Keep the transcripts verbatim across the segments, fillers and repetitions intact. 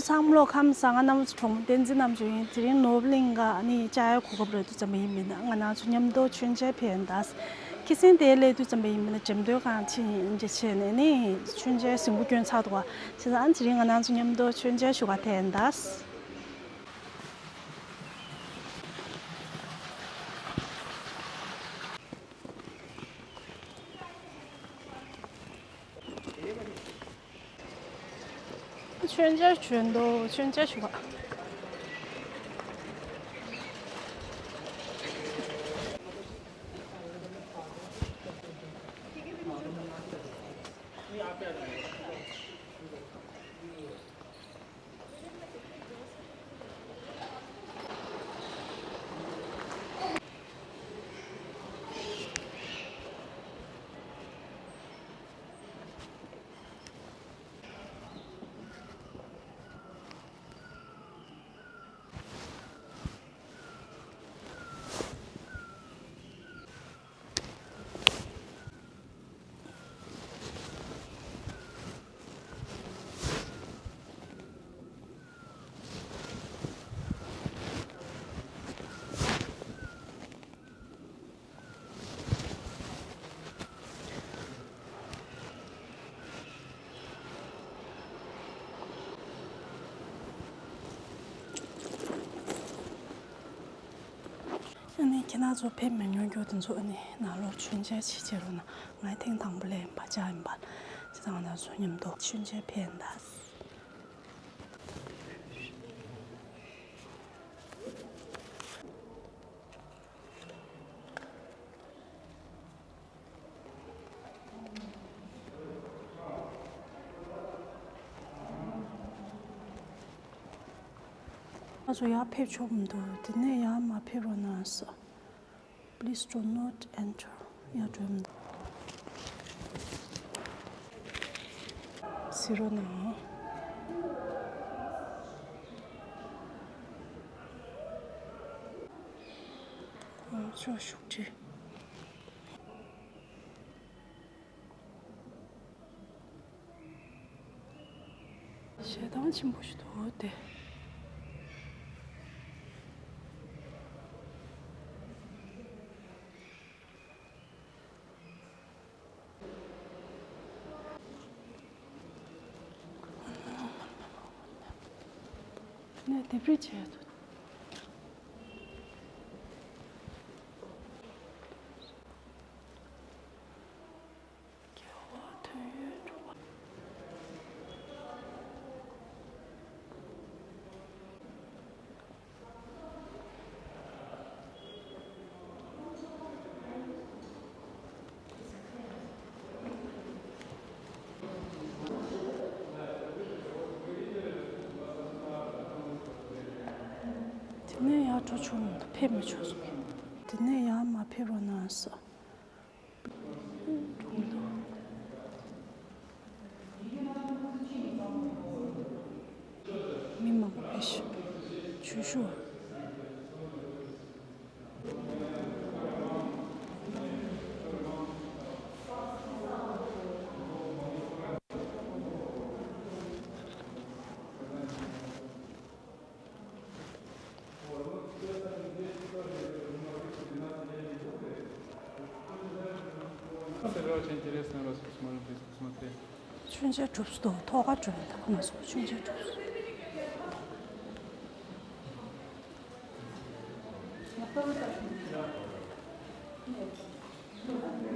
ཚང་མ་ལོ་ཁམས་བཟང་། ང་རྣམ་པ་ཚོ་གྲོགས་མོ་བསྟན་འཛིན་རྣམ་དཔྱོད་ཡིན། དེ་རིང་ནོར་བུ་གླིང་ག་ནི་བཅའ་ཡག་གོ་སྐབས་རག་དུས་ཙམ་པ་ཡིན་མིན་ན། ང་རང་ཚོ་མཉམ་དུ་མཆོད་མཇལ་ཕེབས་ཡིན་ད། ཁྱི་སེང་དེ་སླེབས་དུས་ཙམ་པ་ཡིན་མིན་ན་འགྲེམས་སྟོན་སྒང་ཕྱིན་ཡིན་འདྲ་བྱས་ནས་ནི་མཆོད་མཇལ་ཟིང་པོ་བསྐྱོན་ཚར་འདུག་བ། བྱས་ཙང་དེ་རིང་ང་རང་ཚོ་མཉམ་དུ་མཆོད་མཇལ་ཞུ་ག་ཐད་ཡིན་ད། མཆོད་མཇལ་བྱོན་དོ། མཆོད་མཇལ་ཞུ་བ། ཨ་ནི་ཁྱེད་རང་ཚོ་ཕེབས་མ་མྱོང་རྒྱུ་དེ་ཚོ་ཨ་ནི་ནང་ལོགས་མཆོད་མཇལ་བྱེད་བྱེད་རོགས་གནང་། ང་ཐེངས་དང་པོ་སླེབས་ཡིན་པ་ཅག་ཡིན་པ། བྱས་ཙང་ང་རང་ཚོ་མཉམ་དུ་མཆོད་མཇལ་ཕེབས་ཡིན་ད། ང་ཚོ་ཡར་ཕེབས་ཆོག་མི་འདུག་དེ་ནས་ཡར་མ་ཕེབས་རོགས་གནང་ཟེར། Please do not enter. ཡར་འགྲོ་མི་འདུག་གཟིགས་རོགས་གནང་། ང་ཚོ་བཞུགས་ཁྲི། ཞལ་ཐང་ཆེན་པོ་ཞིག་འདུག་སྟེ། ནས་ལྡེབས་རིས་བྱས་འདུག་རྒྱལ་བ་དོན་ཡོད་གྲུབ་པ། དེ་ནས་ཡར་འགྲོ་ཆོག་མི་འདུག་ཕེབས་མི་ཆོག་གསུངས། དེ་ནས་ཡར་མ་ཕེབས་རོགས་གནང་ཟེར། མི་མང་པོ་ཕེབས་ཤིག་ཆོས་ཞུ་བ། Это же очень интересно, раз посмотрите, посмотри. མཆོད་མཇལ་གྲུབ་སོང་། ཐོག་ཁར་འགྲོ་ཡིན་ད་ཁོ་མ་སོང་། མཆོད་མཇལ་གྲུབ་སོང་།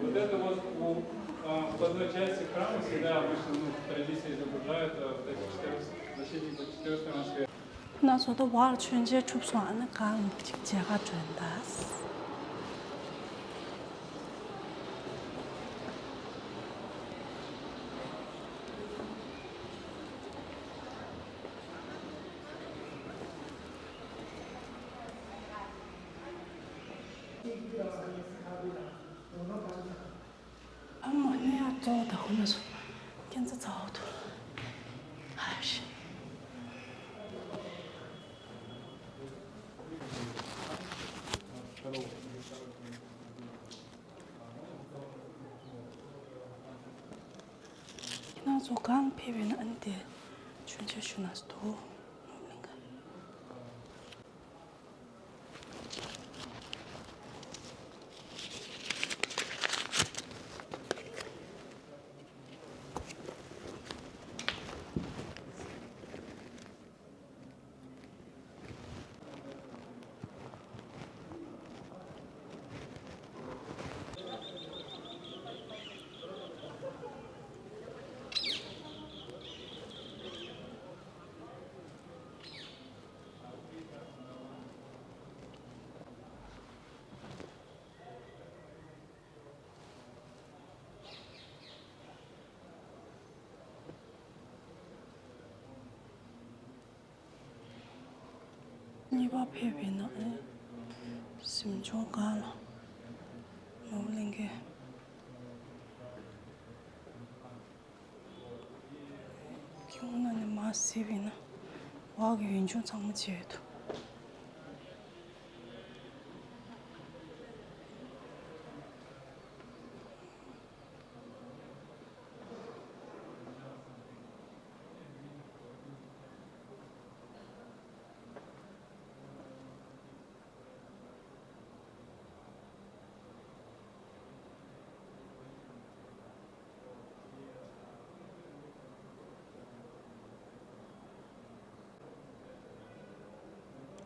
Вот это вот у, а, входной части храма всегда обычно, ну, в традиции изображают, а, вот этих четырёх, защитников четырёх сторон света. ཁོ་ན་ཚོ་ད་བར་མཆོད་མཇལ་གྲུབ་སོང་། ཨ་ནི་གང་ཅིག་མཇལ་ཁ་འགྲོ་ཡིན་ད། ཨ་མ་ནི་ཡ་ཙོག་ད་ཁོ་ན་ཚོ་ཁྱེད་ཚོ་ཚ་བོ་ཐུ། ཧ་ཤི། ཁྱེད་རང་ཚོ་གང་ཕེབས་ཡོད་ན་ཨ་ནི་དེ་མཆོད་མཇལ་ཞུ་ན་སུ་འདུག་གཉིས་པ་ཕེབས་པ་ཡིན་ན་ཨེ། གཟིམ་ཆུང་སྒང་ལ་ནོར་བུ་གླིང་གའི་ཁྱུང་ནང་ནས་མར་གཟིགས་པ་ཡིན་ན་འོག་གི་ཡུལ་ལྗོངས་ཚང་མ་མཇལ་ཐུབ།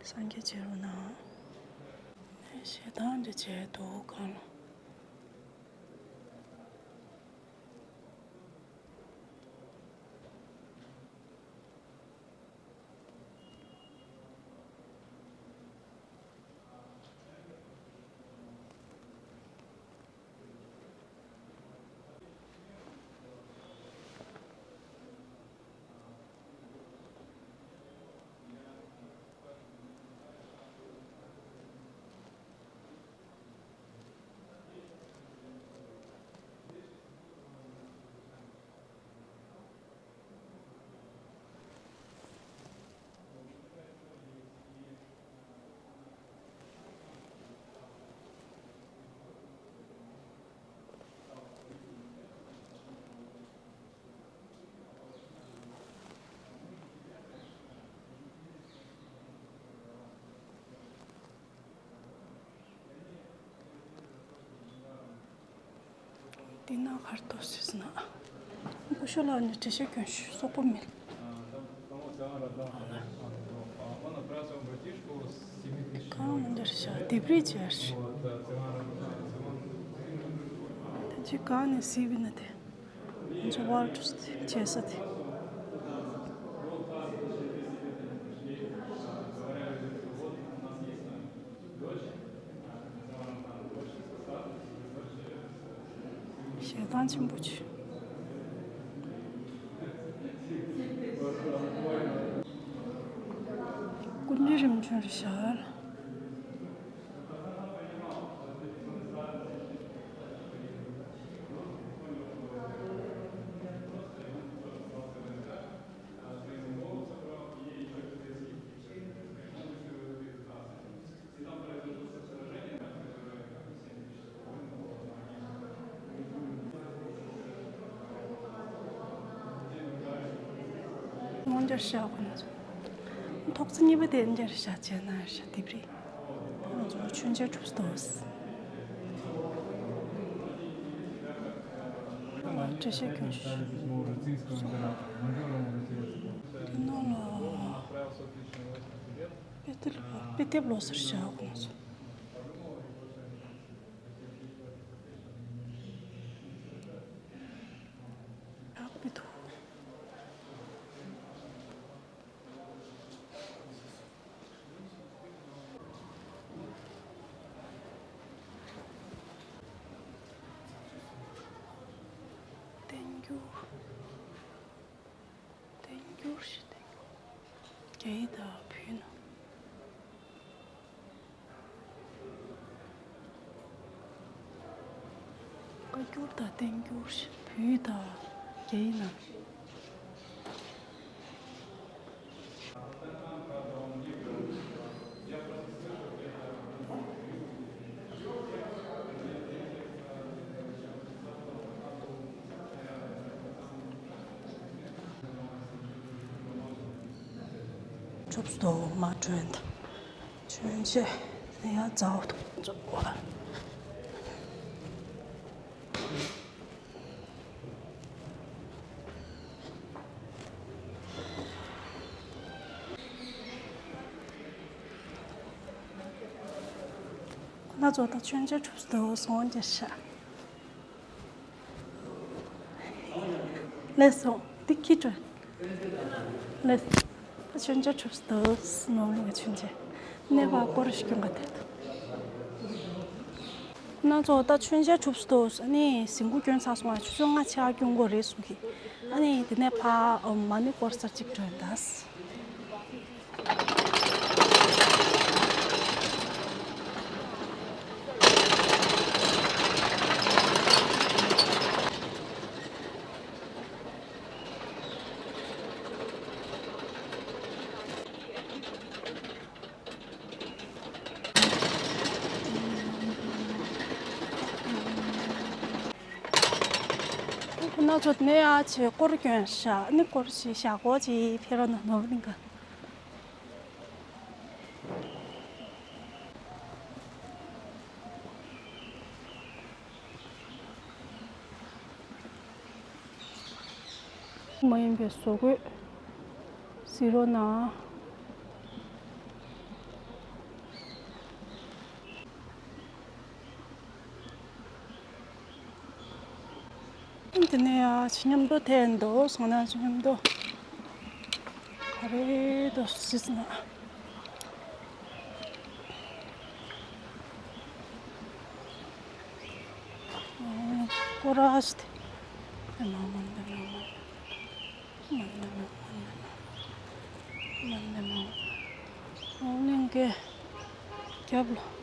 སངས་རྒྱས་མཇལ་རོགས་གནང་། ཞེ་སྡང་འདྲ་བྱས་འདུག་གང་ལ། འདི་ན་གར་ཐོག་སྲིད་ན། སྐུ་ཞབས་ལགས་ནས་འགྲེལ་བཤད་སྐྱོན་ཞུ་སོག་པོ་མེད། གང་མི་འདིར་བཞག་ལྡེབས་རིས་བྱས། ད་ཅི་གང་ནས་སྲིད་པའི་ན་དེ། འཇོ་བར་འགྲོ་ས་དེ་བྱེད་ས་དེ། ཞེ་སྡང་ཆེན་པོ་ཆེ། ཀུན་འདུས་རིམ་བྱོན་རེད་ཤག། མངོན་འགྱུར་ཤར་ཁོ་ན། ཐོག་ཚད་གཉིས་པ་དེ་འདིར་བཞག་བྱས་ན་ཤ་ལྡེབས་རིས། ང་ཚོ་མཆོད་མཇལ་གྲུབ་སོང་། འགྲེལ་བཤད་སྐྱོན་ཞུ། འདི་ནང་ལ་དཔེ་དེབ་དཔེ་དེབ་ལོགས་སུ་བཞག་ཁོ་ན་ཚོ། ཡག་པོ་འདུག། བསྟན་འགྱུར། བསྟན་འགྱུར་ཞེས་བསྟན་འགྱུར། རྒྱ་ཡིག་དང་བོད་ཡིག་ནང་། བཀའ་འགྱུར་དང་བསྟན་འགྱུར་ཞེས་བོད་ཡིག་དང་རྒྱ་ཡིག་ནང་། གྲུབ་ཏུ་མ་གྲོན་ད། མཆོད་མཇལ་ཡ་ཛའོ་ཏོ་ཙོ་བ། ཁོ་ན་ཙོ་ད་མཆོད་མཇལ་གྲུབ་ཏུ་སོང་རྒྱ་ཤ། ལེགས་སོང་། འདི་ཁྱི་དྲོད། ལེགས། ད་མཆོད་མཇལ་གྲུབ་སོང་། ནོར་ལུག་གི་མཆོད་མཇལ། གནས་པ་སྐོར་ཞིག་སྐྱོན་ག་དེ། ན་ཚོ་ད་མཆོད་མཇལ་གྲུབ་སོང་། ཨ་ནི་གཟིམ་འགོ་སྐྱོན་ཚར་སོང་། ང་ཆུ་ཚོད་ལྔ་ཕྱེད་ཀ་སྐྱོན་དགོས་རེད་གསུང་གི། ཨ་ནི་དེ་ནས་ཕ་མ་ཎི་སྐོར་ས་གཅིག་གྲོན་ད། ཁོ་ན་ཚོ་ནས་ཡ་ཆེ་སྐོར་སྐྱོན་ཤག་ནི་སྐོར་ཞིག་ཤག་གོ་ཅི་ཕེ་རོ་ན་ནོར་ལིང་ག་མ་ཡིན་པའི་བཟོ་བཀོད་གཟིགས་རོགས་གནང་། དེ་ནས་ཡ་ཆེ་མཉམ་དུ་ཐལ་འདུག་སོང་ན་ཆེ་མཉམ་དུ་ག་རེ་འདུག་ཟིག་ན། སྐོར་ར་ཞིག་དེ། མ་མ་མ་མ་མ། མ་མ་མ་མ་མ་མ། མ་མ་མ་མ། ཨོ་གླིང་གའི་རྒྱབ་ལ།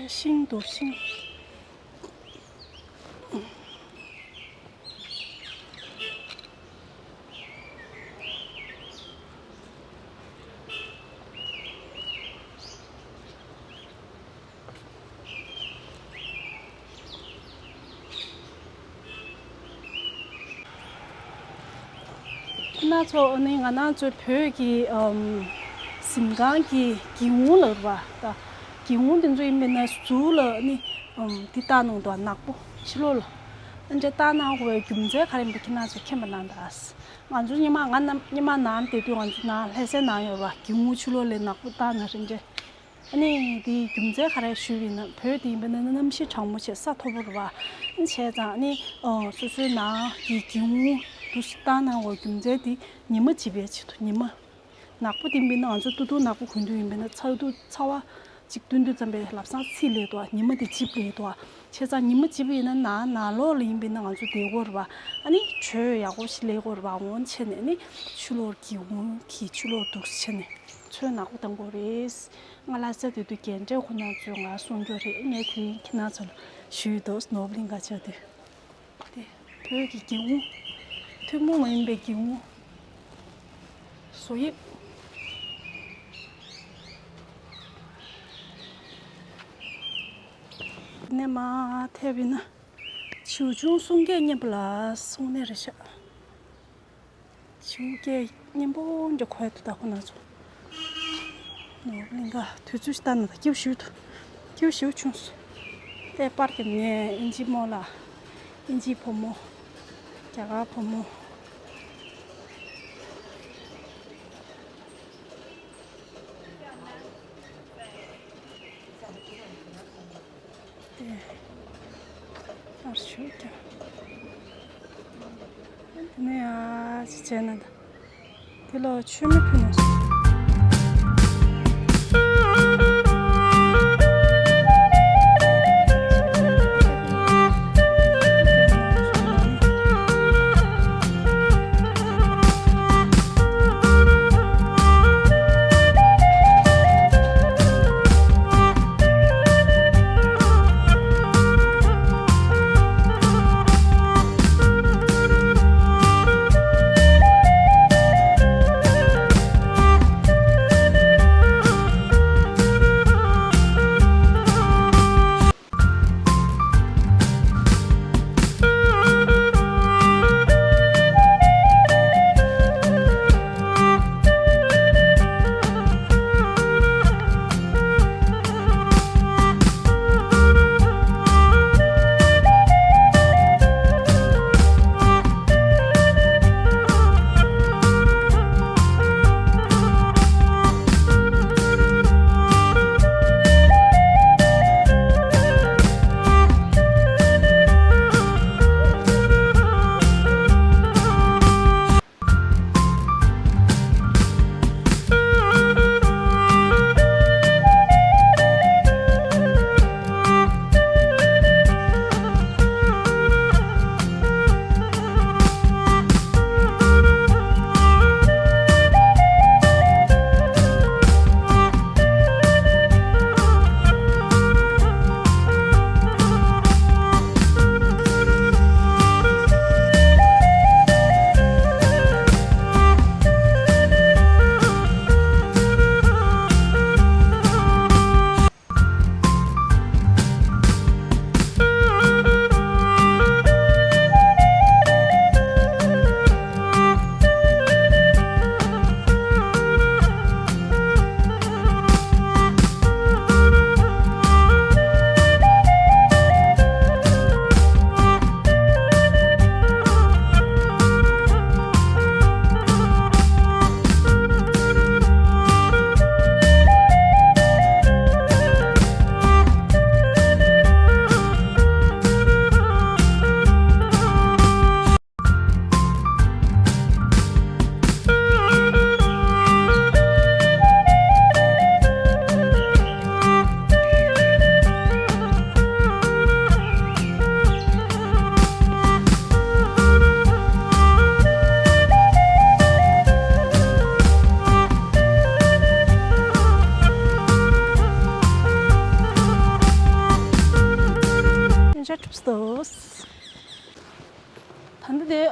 དེ་ཤིང་འདུག་ཤིང་། ཁྱེད་རང་ཚོ་ཨ་ནི་ང་རང་ཚོའི་བོད་ཀྱི་ཨམ་གཟིམ་ཁང་གི་སྒེའུ་ཁུང་ལ་རེད་པ། ད་སྒེའུ་ཁུང་དེ་ཚོ་ཡིན་པས་ན་ཟུར་ལ་ཨ་ནི་ཨམ་འདི་བཏགས་གནང་འདུག་ནག་པོ་ཕྱི་ལོགས་ལ། ཨ་འདྲ་བཏགས་གནང་དགོས་པའི་རྒྱུ་མཚན་ག་རེ་ཡིན་པ་ཁྱེད་རང་ཚོས་མཁྱེན་པ་གནང་དང་། ང་ཚོ་སྔོན་མ་ང་རྣམ་སྔོན་མ་ནང་བསྡད་དུས་ང་ཚོ་ནང་ལྷ་སའི་ནང་ཡོད་པ་སྒེའུ་ཁུང་ཕྱི་ལོགས་ལ་ནག་པོ་བཏགས་ན་རེད་འདྲ། ཨ་ནི་དེའི་རྒྱུ་མཚན་ག་རེ་ཞུས་པ་ཡིན་ན། བོད་དེ་ཡིན་པ་ན་གནམ་གཤིས་གྲང་མོ་བྱས་ས་མཐོ་པོ་རེད་པ། ཨ་ནི་བྱས་ཙང་ཨ་ནི་ཨོ་སོ་སོའི་ནང་གི་སྒེའུ་ཁུང་དུ་བཏགས་གནང་དགོས་རྒྱུ་མཚན་དེ་ཉི་མ་འཇིབ་པའི་ཆེད་དུ། ཉི་མ་ནག་པོ་དེ་ཡིན་པ་ན་ང་ཚོ་ཏུ་ཏུ་ནག་པོ་གོན་དུས་ཡིན་པ་ན་ཚ་དུ་ཚ་བ་གཅིག་བཏོན་དུས་ཙམ་པས་ལམ་སང་ཚིག་ལེགས་འདུག་ཉི་མ་དེ་འཇིབ་ལེགས་འདུག་བྱས་ཙང་ཉི་མ་འཇིབ་པ་ཡིན་ན་ནང་ནང་ལོགས་ལ་ཡིན་པ་ན་ང་ཚོ་བདེ་པོ་རེད་པ། ཨ་ནི་དྲོད་ཡག་པོ་ཞིག་ལེན་དགོས་རེད་པ། འོ་བྱས་ནས་ཨ་ནི་ཕྱི་ལོགས་སྒེའུ་ཁུང་གི་ཕྱི་ལོགས་འདུག་བྱས་ནས་ཚོན་ནག་པོ་བཏང་དགོས་རེད། ང་ལྷ་ས་དེ་དུས་རྒན་གྲས་ཁོ་ན་ཚོས་ང་གསུང་རྒྱུ་རེད། ངས་དེ་རིང་ཁྱེད་རང་ཚོ་ལ་ཞུས་འདུག་ནོར་བུ་གླིང་ག་ཆགས་དུས། དེ་བོད་ཀྱི་སྒེའུ་ཁུང་། ཐུན་མོང་མ་ཡིན་པའི་སྒེའུ་ཁུང་། བཟོ་དབྱིབས། ནས་མར་ཐེབས་ཡིན་ན། བྱིའུ་ཆུང་གསུང་སྐད་སྙན་པོ་ལ་གསུང་ནས་རེད་ཤག་བྱིའུ་སྐད་སྙན་པོ་འདྲ་གོ་ཡ་འདུག་ད་ཁོ་ན་ཚོ། ནོར་བུ་གླིང་ག་དུས་ཚོད་ཞིག་ལྟ་ན་ད་སྐྱིད་པོ་ཞིག་འདུག་སྐྱིད་པོ་ཞིག་བྱུང་སོང་། ལྟས་པར་གྱི་ནས་ཨིན་ཇི་མོ་ལ། ཨིན་ཇིའི་བུ་མོ། རྒྱ་གར་བུ་མོ། དེ་པར་ཞུ་རྒྱ། དེ་ནས་ཡ་ཅི་བྱས་ན་ད། དེ་ལ་མཆོད་མེ་ཕུལ་ན་སོང་།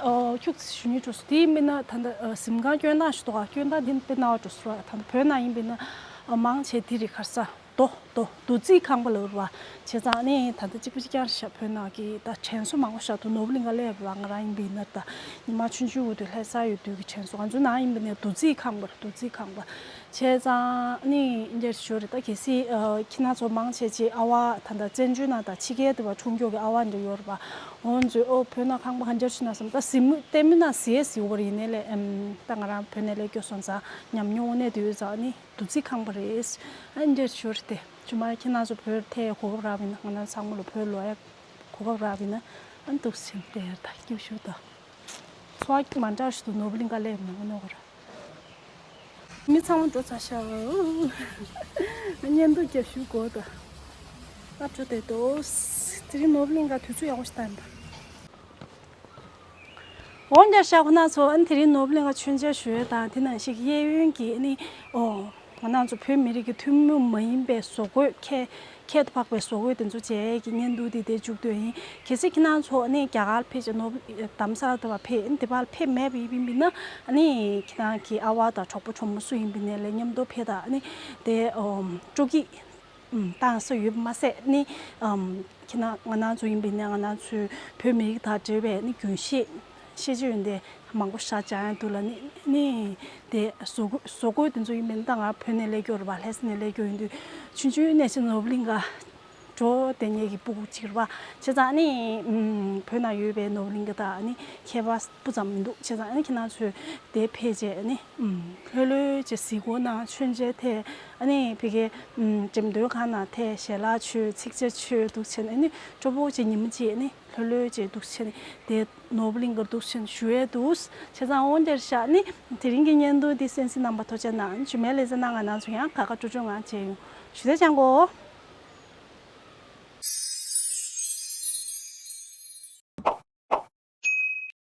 ཨོ། ཁྱུག་ཙམ་ཞུ་སྙིང་འདོད་སོང་། དེ་ཡིན་པས་ན་ད་ལྟ་ཨ་གཟིམ་ཁང་སྐྱོན་སྟངས་ཤིག་འདུག་ག་སྐྱོན་སྟངས་དེ་དཔེ་སྣང་བ་འགྲོ་སོང་ར། ད་ལྟ་བོད་ནང་ཡིན་པས་ན་ཨ་མང་ཆེ་དེ་རེད། ག་རེ་ཟ། རྡོ་རྡོ་རྡོ་རྩིག་ཁང་པ་ལབ་ར། བྱས་ཙང་ནི་ད་ལྟ་གཅིག་པ་གཅིག་རྐྱང་རེད་ཤག་བོད་ནང་གི་ད་དྲན་གསོ་མང་པོ་ཞིག་འདུག་ནོར་བུ་གླིང་ག་སླེབས་པ། ང་རང་ཡིན་པས་ན་ད་ཉི་མ་ཆུང་ཆུང་འོ་དུས་ལྷ་ས་ཡོད་དུས་ཀྱི་དྲན་གསོ། ང་ཚོའི་ནང་ཡིན་པས་ན་རྡོ་རྩིག་ཁང་པ་རེད། རྡོ་རྩིག་ཁང་པ། བྱས་ཙང་ནི་འདིར་ཞོར་རེད། ད་གལ་སྲིད་ཨ་ཁྱེད་རང་ཚོ་མང་ཆེ་ཆེ་ཨ་བ་ད་ལྟ་བཙན་བྱོལ་ནང་དང་ཕྱི་རྒྱལ་དུ་བ་འཁྲུངས་མཁན་གྱི་ཨ་བ་འདྲ་ཡོད་རེད་པ། འོ་ཚོས་ཨོ་བོད་ནང་ཁང་པ་ག་འདྲ་ཞིག་ན་བསམ། ད་གཟིགས་མོ་ལྟད་མོ་ན་གཟིགས་གཟིགས་པ་རེད། ཡིན་ནའི་ལས་ཨམ་ད་ང་རང་བོད་ནས་སླེབས་སྐྱོ་སོང་ཙང་ཉམས་མྱོང་དངོས་གནས་དེ་ཡོད་ཙང་ནི་རྡོ་རྩིག་ཁང་པ་རེད། ཨ་འདིར་ཞོར་རེད་དེ། ཆུ་མ་ཁྱེད་རང་ཚོ་བོད་ཐད་གོ་སྐབས་རག་པ་ཡིན་ན། ང་རང་ཚང་མ་ལ་བོད་ལོག་ཡ་གོ་སྐབས་རག་པ་ཡིན་ན། ཨ་འདུག་སེ་དེར་ད་སྐྱིད་ཤོས་ད། ཚོར་བ་མ་འདྲ་ཞིག་འདུག་ནོར་བུ་གླིང་ག་སླེབས་ནས་ཨ་ནོ་གོ་ར། མི་ཚང་མ་འགྲོ་ཚར་ཤག་ཨ་བརྙན་ཐུང་རྒྱབ་ཞུ་དགོས་ད། ཨ་འགྲོ་བསྡད་འདུག་དེ་རིང་ནོར་བུ་གླིང་ག་དུས་ཚོད་ཡག་པོ་ཞིག་བཏང་ཡིན་པ། འོ་འདྲ་ཤག་ཁོ་ན་ཚོ། ཨ་ནི་དེ་རིང་ནོར་བུ་གླིང་ག་མཆོད་མཇལ་ཞུ་ཡས་དང་དེ་ནང་བཞིན་གཡས་གཡོན་གྱི་ཨ་ནི་ཨོ་ང་རང་ཚོ་བོད་མི་རིགས་ཀྱི་ཐུན་མོང་མ་ཡིན་པའི་བཟོ་བཀོད། ཁྱད་ཁྱད་དུ་འཕགས་པའི་བཟོ་བཀོད་དེ་ཚོ་མཇལ་ཡས་ཀྱི་བརྙན་ཐུང་དེ་དེ་བཅུག་འདོད་ཡིན། གལ་སྲིད་ཁྱེད་རང་ཚོ་ཨ་ནི་རྒྱ་གར་ཕེབས་བྱས་ནོར་བུ་རྡ་རམ་ས་ལ་དུ་བ་ཕེབས། ཨ་ནི་དེ་བར་ཕེབས་མེད་པ་ཡིན་པ་ཡིན་ན། ཨ་ནི་ཁྱེད་རང་གི་ཨ་བ་དང་གྲོགས་པོ་གྲོགས་མོ་སུ་ཡིན་པ་ཡིན་ནའི་ལས་མཉམ་དུ་ཕེབས་དང་། ཨ་ནི་དེ་ཨོ་སྤྲོ་སྐྱིད་ཨུམ་བཏང་ས་ཡོད་པ་མ་ཟད་ནི། ཨམ་ཁྱེད་རང་ང་རང་ཚོ་ཡིན་པ་ཡིན་ན་ང་རང་ཚོའི་བོད་མི་རིགས་དང་འབྲེལ་བའི་ནི་རྒྱུན་ཤེས་ཤེས་བྱ་ཡོན་ཏན་མང་པོ་ཞིག་སྦྱང་ཡ་འདུག་ལ། ནི་ནི་དེ་བཟོ་བཀོད་བཟོ་བཀོད་དེ་ཚོ་ཡིན་པ་ཡིན་ན། ད་ང་བོད་ནས་སླེབས་ཡོད་རེད་པ། ལྷ་ས་ནས་སླེབས་ཡོད་ཡིན་དུས་ཆུང་ཆུང་ནས་ཕྱིན་ནོར་བུ་གླིང་ག་འགྲོ་བསྡད་མཁན་གྱི་སྤུ་གུ་གཅིག་རེད་པ། བྱས་ཙང་ནི་ཨམ་བོད་ནང་ཡོད་པའི་ནོར་བུ་གླིང་ག་དང་ནི་ཁྱད་པར་སྤུ་ཙམ་མི་འདུག་བྱས་ཙང་ཨ་ནི་ཁྱེད་རང་ཚོས་དེ་ཕེབས་བྱས་ཨ་ནི་ཨུམ་ལྷོད་ལྷོད་བྱས་གཟིགས་སྐོར་ནང་མཆོད་མཇལ་ཐད། ཨ་ནི་ཕ་གིའི་ཨུམ་འགྲེམས་སྟོན་ཁང་ནང་ཐད་ཞལ་ལག་མཆོད། ཚིག་ཇ་མཆོད། འདུག་བྱས་ནས་ཨ་ནི་སྤྲོ་པོ་བྱས་ཉི་མ་གཅིག་ཨ་ནི་ལྷོད་ལྷོད་བྱས་འདུག་བྱས་ནས་དེ་ནོར་བུ་གླིང་གར་འདུག་བྱས་ནས་བཞུགས་ཡས་འདུག་བྱས་ཙང་འོ་འདྲ་ཤག་ཨ་ནི་དེ་རིང་གི་བརྙན་ཐུང་འདི་གསན་གཟིགས་གནང་བར་ཐུགས་རྗེ་གནང་། རྗེས་མའི་ལེ་ཚན་ནང་ང་རང་ཚོ་ཡང་ཁ་ཁ་སྤྲོ་སྤྲོ་ངང་མཇལ་ཡོང་། ཞུ་དེ་ཅང་གོ།